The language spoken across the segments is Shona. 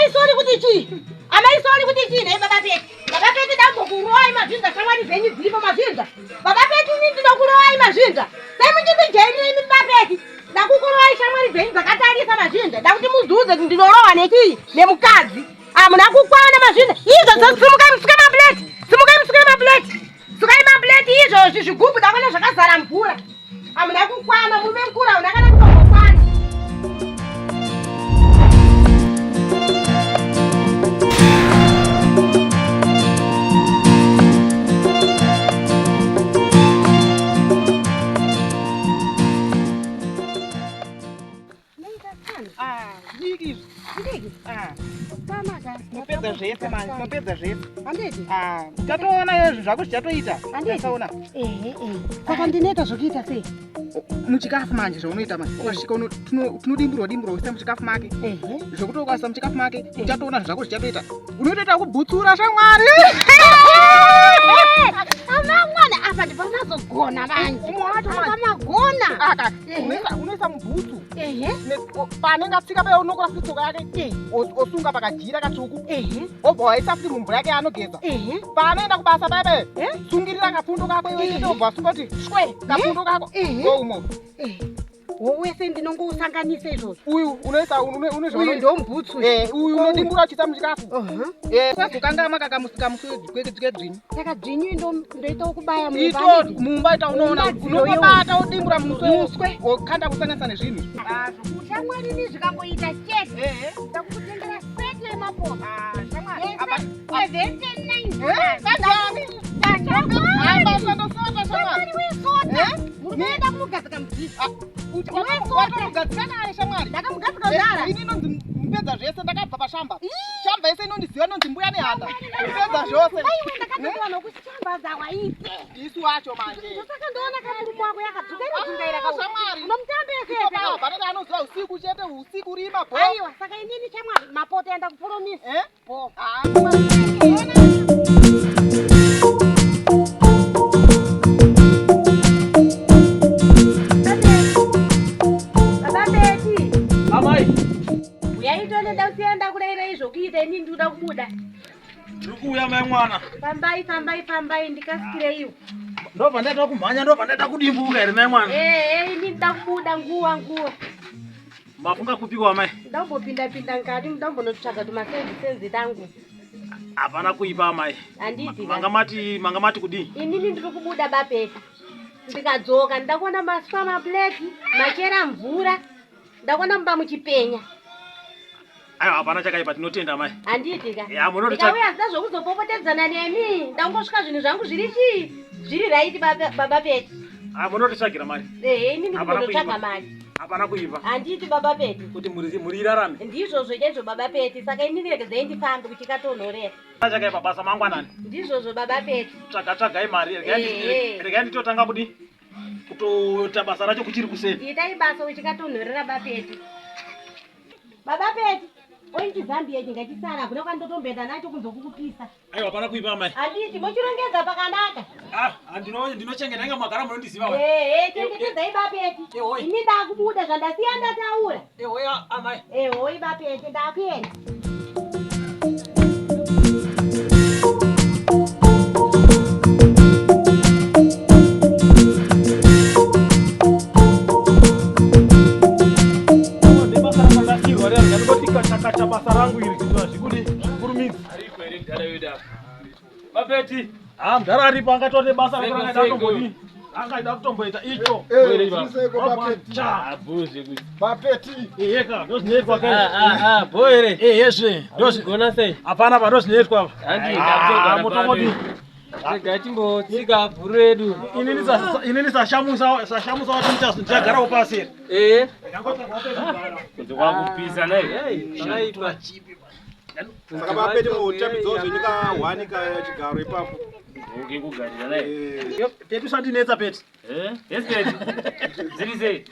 Amai sorry kuti chii? Amai sorry kuti chii nhai baba Peti? Baba Peti ndambokurovai mazvinza shamwari dzenyu dziripo mazvinza. Baba Peti ini ndinokurovai mazvinza. Sei muchitijairira imi baba Peti? Ndakukurovai shamwari dzenyu dzakatarisa mazvinza. Ndakuti muzuze kuti ndinorova nechii? Nemukadzi. Hamuna kukwana mazvinza. Izvo simukai musuke maplate. Simukai musuke maplate. Sukai maplate izvozvi zvigubhu ndakuona zvakazara mvura. Hamuna kukwana murume mukuru hauna kana kutombokwana. Tinopedza zvese manje, tinopedza zvese. Handiti? Ah, tatoona izvi zvako zvichatoita. Handiti? Ehe, ehe. Saka ndinoita zvokuita sei? Muchikafu manje zvaunoita manje. Ukasvika tinodimburwa dimburwa uisa muchikafu make. Ehe. Zvekuti ukaisa muchikafu make, uchatoona zvako zvichatoita. Unotoita kubhutsura shamwari. Amangwana apa ndipo mazogona manje. Umwe wacho manje. Apa magona. Aka, unoisa mubhutsu. Paanenge atsika paya unokora futi tsoka yake osunga pakajira katsvuku obva waisa futi mumvura yake yaanogeza paanoenda kubasa paya paya sungirira kapfundo kako iwe chete obva wasunga kuti shwe kapfundo kako ngoumo wese ndinongousanganisa izvozvo uyu unoisa uyu ndomubhutsu uyu unodimbura uchiisa muchikafu usazokangamwa kakamuswedzvinyu saka dzvinyu ndoita wokubaya mumba mumba ita unoona unongobata wodimbura muswe wokanda kusanganisa nezvinhu shamwari ini zvikangoita chete ndakukutengera seti yemapoto munoenda kunogadzika mudziso watomugadzika naye shamwari ndakamugadzika kudhara ini inonzi mupedza zvese ndakabva pashamba shamba yese inondiziva inonzi mbuya nehanda mupedza zvose aiwe ndakatoona nokushambadza waite isu wacho manje ndosaka ndoona kamurume wako yakadzuka inodzungaira shamwari unomutambese panenge anoziva usiku chete usiku rima bo aiwa saka inini shamwari mapoto enda kupuromisa eh bo ah zvokuita ini ndikuda kubuda. Ndiri kuuya mai mwana. Fambai fambai fambai ndikasikireiwo. Ndobva ndaita kumhanya ndobva ndaita kudimbuka here mai mwana? Eh eh ini ndida kubuda nguwa nguwa. Mafunga kupiko amai? Ndambopinda pinda mukati ndambonotsvaga tumasenzi senzi tangu. Hapana kuipa amai. Handiti. Manga mati manga mati kudii? Inini ndiri kubuda bapeti. Ndikadzoka ndakuona maswa maplate, machera mvura. Ndakuona mumba muchipenya. Aiwa hapana chakaipa tinotenda mai. Handiti ka. Ya munoti Ndikauya zida zvokuzopopotedzana nemi. Ndangosvika zvinhu zvangu zviri chii? Zviri right baba baba Peti. Ah munotitsvagira mari. Ehe ini ndikutotsvaga mari. Hapana kuipa. Handiti baba Peti. Kuti muri muri irarame. Ndizvozvo chaizvo baba Peti. Saka inini regedzai ndifambe kuchikatonhorera. Chakaipa basa mangwanani. Ndizvozvo baba Peti. Tsvaga tsvagai mari. Regai nditotanga kudii? Kutoita basa racho kuchiri kuseni. Itai basa uchikatonhorera bapeti. Baba Peti, oinchi Zambia ichi ngachisara hakuna kwandotomboenda nacho kunze kukupisa. Aiwa hapana kuipa amai. Handiti mochirongedza pakanaka. Ah, andino ndinochengeta inga magara munondiziva we. Eh, eh, chengetedzai bapeti. Ini ndakubuda zvandasiya ndataura. Ehoi amai. Ehoi bapeti ndakuenda. Basa rangu iri kuitira zvikuti zvikurumidze. Mapeti. Ah, mdhara aripo angatore basa ranga kutombodii. Angaida kutomboita icho. Mapeti. Eheka, ndozvinoitwa kai. Ah, ah, bho here. Ehezve, ndozvigona sei? Hapana pa ndozvinoitwa apa. Handi, ndakutogara motongodi. Rega timbotsika bhuru redu. Inini sashamusa sashamusa wati ndichagarawo pasi here. Eh. Kunze kwakupisa nai. Zvakaipa. Saka bapeti mutambidzo zvenyu ka one ka chigaro ipapo. Okay kugarira nai. Peti usandinetsa Peti. Eh? Yes Peti. Zviri sei?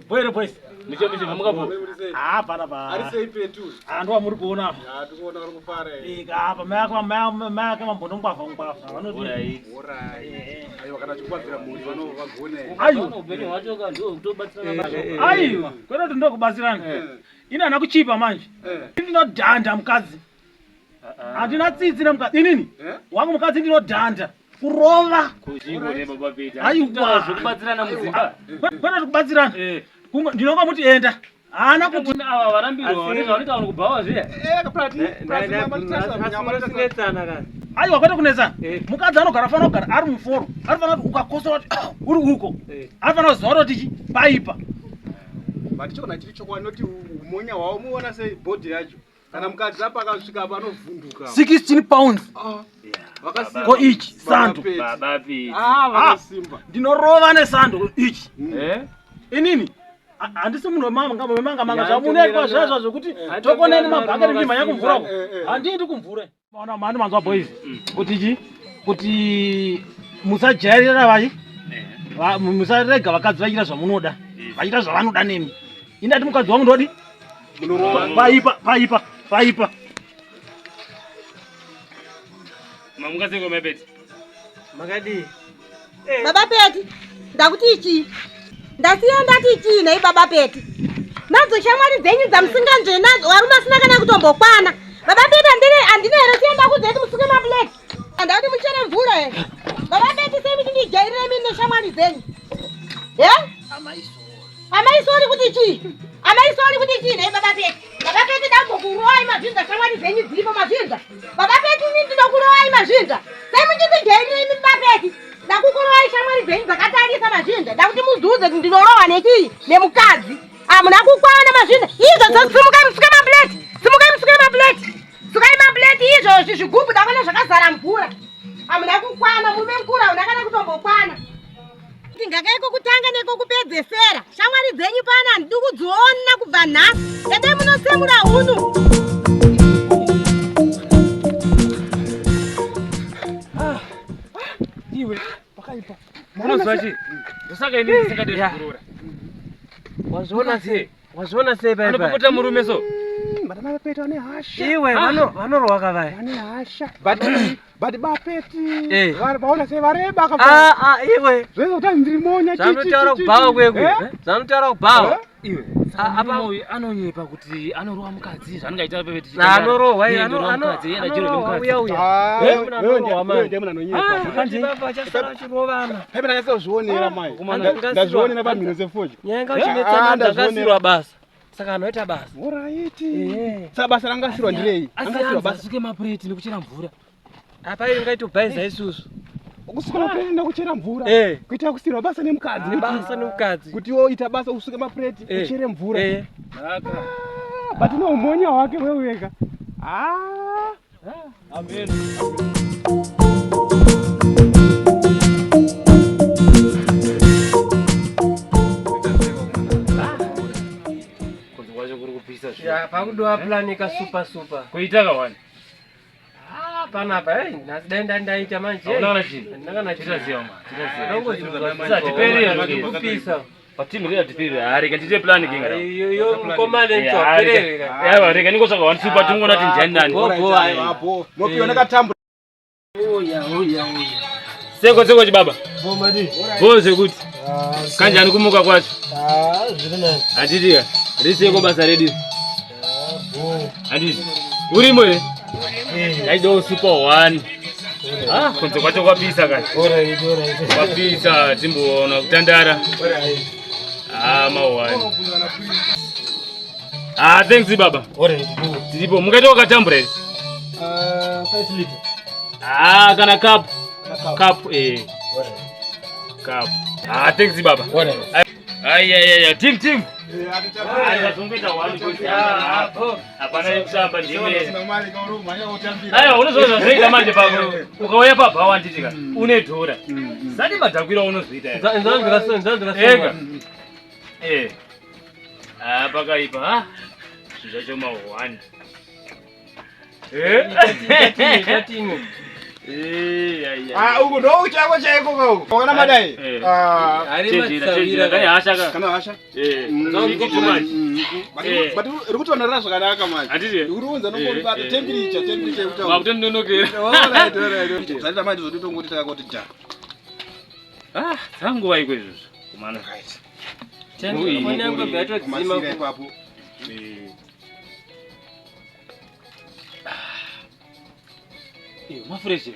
Boy boys. Micho micho mamuka po. Ah pana pa. Ari sei Petu? Ah ndo amuri kuona apa. Ah tikuona uri kufara. Eh apa mai ako mai mai ake mambonongwavha ngwavha vanoti. Alright. Alright. Aiwa kana chikubatsira mhuri vano vagone. Aiwa. Upenyu hwacho ka ndo kutobatsirana nazvo. Aiwa. Kwete kuti ndokubatsirana. Ini hana kuchipa manje. Ndinodhanda mukadzi. Handina tsitsi nemukadzi. Inini wangu mukadzi ndinodhanda. Kurova. Aiwa. Zvekubatsirana mudzimba. Kwete zvekubatsirana. Ndinongomuti enda. Haana kuti ava varambirwa vanoita vanhu kubhawa zviya. Aiwa, kwete kunetsana. Mukadzi anogara fanira kugara ari muforo. Anofanira kuti ukakosora kuti uri uko. Anofanira kuziva kuti chi paipa. But chona chiri chokwadi noti umonya hwavo muona sei bhodhi yacho. Kana mukadzi apa akasvika apa anovhunduka. 16 pounds. Vakasimba. Ko ichi sando. Baba Peti. Ah, vakasimba. Ndinorova nesando ichi. Inini handisi munhu wemanga manga zvamunoitwa zvazvo zvekuti tokoneni mabhaketi ndimhanya kumvura uko. Handiendi kumvura. Maona mani manzwa boys kuti chi kuti musajairira vachi musarega vakadzi vachiita zvamunoda, vachiita zvavanoda nemi. Indati mukadzi wangu ndodi paipa paipa paipa. Mamuka sei Peti? Makadii? Baba Peti, ndakuti ichi. Ndasiya ndati ichi nhai baba Peti. Nadzo shamwari dzenyu dzamusinganzve nadzo varume asina kana kutombokwana. Baba Peti handina here siya ndakuudza kuti musuke mapuleti. Handauti muchere mvura here. Baba Peti sei muchindijairira imi neshamwari dzenyu? Amaisori kuti chii? Amaisori kuti chii nhai baba Peti? Baba Peti ndambokurovai mazvinza shamwari dzenyu dziripo mazvinza. Baba Peti ini ndinokurovai mazvinza. Sei muchindijairira imi baba Peti? Ndakukurovai shamwari dzenyu dzakatarisa mazvinza. Ndakuti muzuze kuti ndinorohwa nechii? Nemukadzi. Hamuna kukwana mazvinza. Izvo simukai musuke mapuleti. Simukai musuke mapuleti. Sukai mapuleti izvozvi zvigubhu ndakona zvakazara mvura. Hamuna kukwana, murume mukuru hauna kana kutombokwana. Ndingakaiko kutanga nekokupedzesera. Shamwari dzenyu pana handidi kudziona kubva nhasi. Endai munotsemura hunu. Iwe pakaipa. Unozwa chi? Ndosaka ini ndisingade zvekuroora. Wazviona sei? Wazviona sei pai pai? Anopopota murume so. Madama vapeti vane hasha. Iwe vanorohwa kavaya. Vane hasha. But bapeti vaona sei vareba ka. Ah ah iwe. Zvese kuti ndiri monya chichi. Zvanotaura kubhawa kwekwe. Zvanotaura kubhawa. Iwe. Apa uyu anonyepa kuti anorohwa mukadzi zvaanenge aita pepeti. Anorohwa iye anorohwa uya uya. Wewe ndiye munhu anonyepa. Hanzi baba achasara achirovana. Pepe ndakasazvionera mai. Ndazvionera pamhino sefodya. Nyanga uchinetsana ndakasirwa basa. Saka anoita basa. Alright. Saka basa rangasirwa ndirei? Angasirwa basa suke mapureti nekuchera mvura. Apa iyo ngaitobhaiza isusu. Kusuka mapureti nekuchera mvura. Kuita kusirwa basa nemukadzi. Basa nemukadzi. Kuti woita basa usuke mapureti uchere mvura. But no umonya wake wewe wega. Ah. Amen. Ya, pakudowa plani ka super super. Kuita kawani. Ah, panapa eh nhasi dai ndaita manje. Hauna kana chii? Handina kana chii. Titaziva ma. Titaziva. Tisatiperi kupisa. Patimu rega tiperi. Ah, rega tiite plan kinga. Iyo iyo mukomana nitwaperere. Aiwa, rega ningotsvaka one super tingoona kuti ndiani nani. Go Mopiwa nakatambura. Oya oya oya. Seko seko chibaba. Bomadi. Bo zvekuti. Kanjani kumuka kwacho? Ah, zviri nani. Handiti ka. Riseko basa redu. Handiti. Urimo here? Ndaidawo super one. Ah, kunze kwacho kwapisa kani. Alright, alright. Kwapisa timboona kutandara. Ah, mawani. Ah, thanks baba. Alright. Tiripo. Mungaita wakatambura here? 5 liter. Ah, kana cup. Cup eh. Cup. Ah, thanks baba. Alright. Ai ai ai, team team. Ai, one boys. Hapana yekusamba ndime. Aiwa, unozoona zvazvoita manje pako. Ukauya pabhawa handiti ka, une dhora. Sati madhakwiro aunozoita. Nzanzira Ega. Eh. Ah, pakaipa, ha? Zvinhu zvacho ma1. Eh? Chatini. Eh, ai ai. Ah, uku ndo chako chaiko ka uku. Wakana madai. Ah, Chenjera, chenjera, kane hasha ka. Kana hasha. Eh. Zviri too much. But uri kutonhorera zvakanaka manje. Handiti? Uri kuunza nongoribata temperature, temperature yekutaura. Wakutondinonokera. Alright, alright. Zvaita manje zvotongoti takangoti ja. Ah, dzanguva iko izvozvo. Kumana. Foni yangu yabva yatodzima. Kumasira ipapo. Mafresh.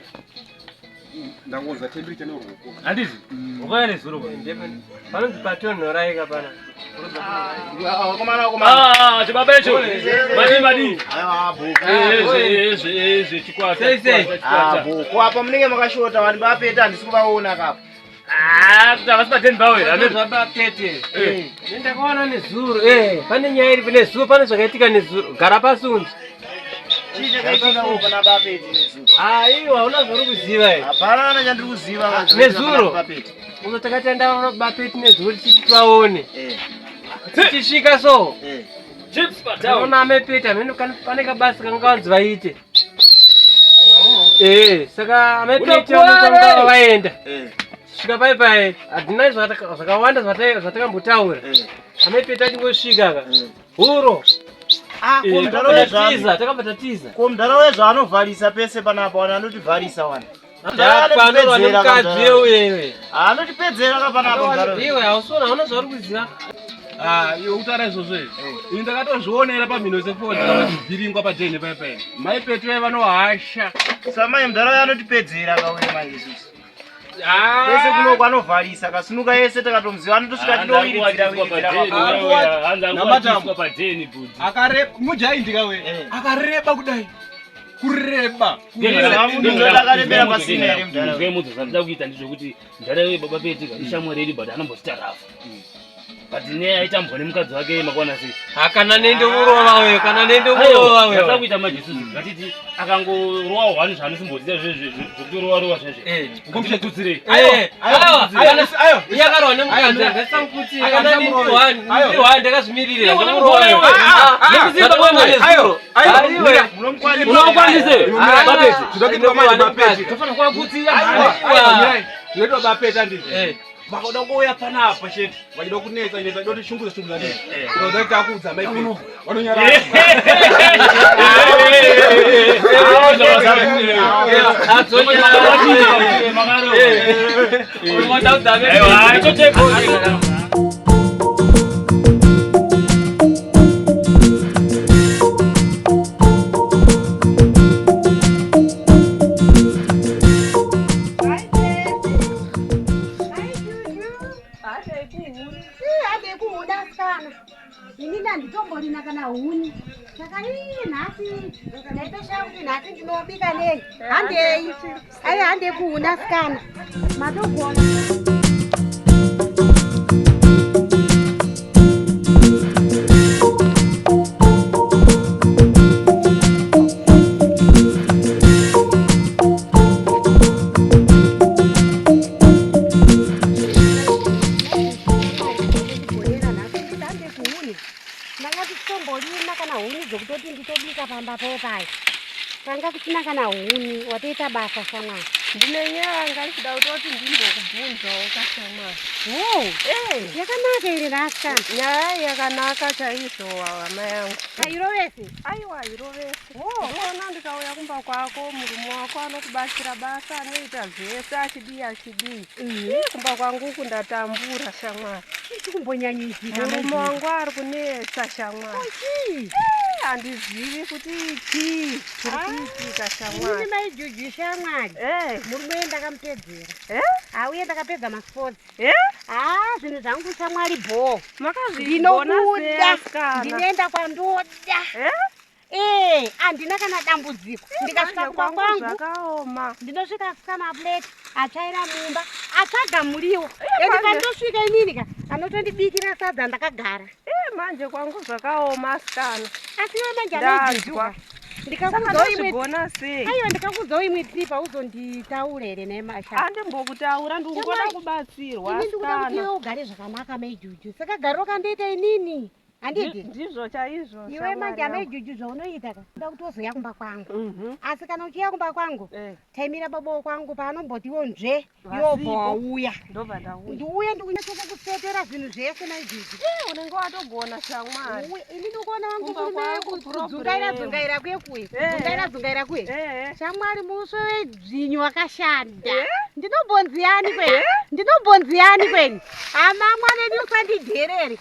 Ndangonzwa temperature neruoko. Handizi. Wakauya nezuro. Panonzi patonhoraika pana. Vakomana, vakomana. Ah, chibaba icho. Madi madi. Aiwa, bhuku. Eh, eh, chikwata. Sei, sei? Ah, bhuku. Apa munenge makashota vanhu vapeta handisi kuvaona kapa. Ah, kuti havasi pateni pawo here? Ane zvapapete. Ndakaona nezuro. Eh, pane nyaya iri nezuro, pane zvakaitika nezuro. Gara pasi unzi. Chii chakaitika uko pana bapeti nezuro? Ah, iwe hauna zvauri kuziva here? Hapana kana chandiri kuziva. Nezuro? Bapeti. Uno takatenda bapeti nezuro tichiti tivaone. Eh, Tichisvika so. eh. Chips pa town. Taona amepeta hameno pane kabasa kanga vanzi vaite. Eh, saka amepeta Unokuwara! vanotanga vaenda. Eh, Svika pai pai, hatina zvakawanda zvatakambotaura. eh. Amepeta achingosvika ka. Huro. Ah, Eh, ko mudhara wezva- tatiza, takabva tatiza. ko mudhara wezvaanovharisa pese panapa wani anotivharisa wani. Panorwa nemukadzi wewe. Anotipedzera ka panapa mudhara uyu. Iwe hausona, hauna zvauri kuziva. Ah, iwe kutaura izvozvo izvi. Ini ndakatozvionera pamhino sefoni ndakatibhiringwa pajeni paya paya. Mai Petu vaiva nohasha. Samai mudhara uyu anotipedzera kauye manje isusu. Pese kunoko anovharisa kasinuka yese takatomuziva anotosvika tinowiridzira wiridzira. Hanzi padeni bhudhi. Akareba mujaindika we. Eh. Akareba kudai. Kureba. Akarembera pasina here mudhara uyu? Mudzi zvandida kuita ndezvekuti mudhara wedu baba Petika ishamwari yedu but anombozita rafu. But ne aitambwa nemukadzi wake makwana sei. Ha, kana nende kurova wewe, kana nende kurova Zvasada wewe. kuita manje isusu ngatiti akangorowa hwani zvaanosimbodzita zvekutorova rova zvezve. Eh. Ngomuchetutsirei. Eh, aiwa, Ayo, ayo. iye akarwa nemukadzi angasamukutsi Ayo, kana ayo, nindi ayo. one, Ayo. ndi one ndakazvimirira. Iwe ndakamurova unomuona wewe. iwe. Ah, Ah, nekusimba kwemwe nezuro. Ayo, Ah, iwe. Unokwanise? Ah, Babeti. Zvinoitwa manje bapeti. Tofanira kuvakutsira. Aiwa, Aiwa. aiwa, mirai. Zvinoitwa bapeti handiti. Eh. Vakuda kuuya panapa chete. Vachida kunetsa netsa doti shunguza shunguza ndizvo. Unoda kuti akuudza mai Petu. Vanonyarara. Aiwa, ichocho. Hande kuhuda sikana. Inini handitomborina kana huni. Saka ii nhasi ndaitoshaya kuti nhasi ndinobika nei. Handei. Ai hande kuhuna sikana. Matogona. Kugonera nhasi nditi hande kuhuni. Ndanga ndisitomborina kana huni dzokutoti nditobika pamba popai. Tanga kusina kana huni watoita basa shamwari. Ndine nyaya yanga ndichida kutoti ndimbokubvunzawo kashamwari. Oh, Eh, yakanaka ere nhasi nyaya iyi yakanaka chaizvo hama yangu. Airovesi. Aiwa irovese. Unoona ndikauya kumba kwako murume wako anokubatsira basa anoita zvese achidii achidii. Ii, kumba kwangu uku ndatambura shamwari. Chikumbonyanyidzika. Murume wangu ari kunetsa shamwari. Chii? Handizivi kuti chii chiri kuitika Inini shamwari. maijuju shamwari. Eh, Murume uyu ndakamupedzera. eh, Auye ndakapedza masports. eh? Ah, zvinhu zvangu shamwari bho. Makazvigona sei Ndinobuda. asikana? Ndinoenda kwandoda. Eh? Eh, handina kana dambudziko. Ndikasvika Manje kumba kwangu kwangu zvakaoma. ndinosvika asuka maplate atsvaira mumba atsvaga muriwo ende manje. pandosvika inini ka anotondibikira sadza ndakagara Eh, manje kwangu zvakaoma asikana. asi iwe manje Ndanzwa. anaijujuka Saka ndikakudzawo imwe ndozvigona sei? aiwa ndikakudzawo imwe trip auzonditaura here nemasha Andimbokutaura ndikungoda Shamwari, kubatsirwa ini ndikuda kuti asikana. iwe ugare zvakanaka maijuju saka gariro kandoita inini handiti Ndizvo chaizvo. iwe shamwari manje yangu. amaijuju zvaunoita ka ndoda kuti wozoya kumba kwangu Mhm. asi kana uchiya kumba kwangu Eh, taimira baba kwangu paanomboti nzve Vasipo. yobva wauya ndobva ndauya. ndiuye ndikunyatsokukusetera zvinhu zvese maijuju Eh, unenge watogona shamwari. Uye, ini ndikuona wangu Kumba murume kwangu kudzungaira problem. dzungaira kuye kuye Eh. dzungaira dzungaira kuye Eh, shamwari muswe wedzvinyu wakashanda ndinombonzi yani kweni ndinombonzi yani kweni hama mwaneni usandidherere.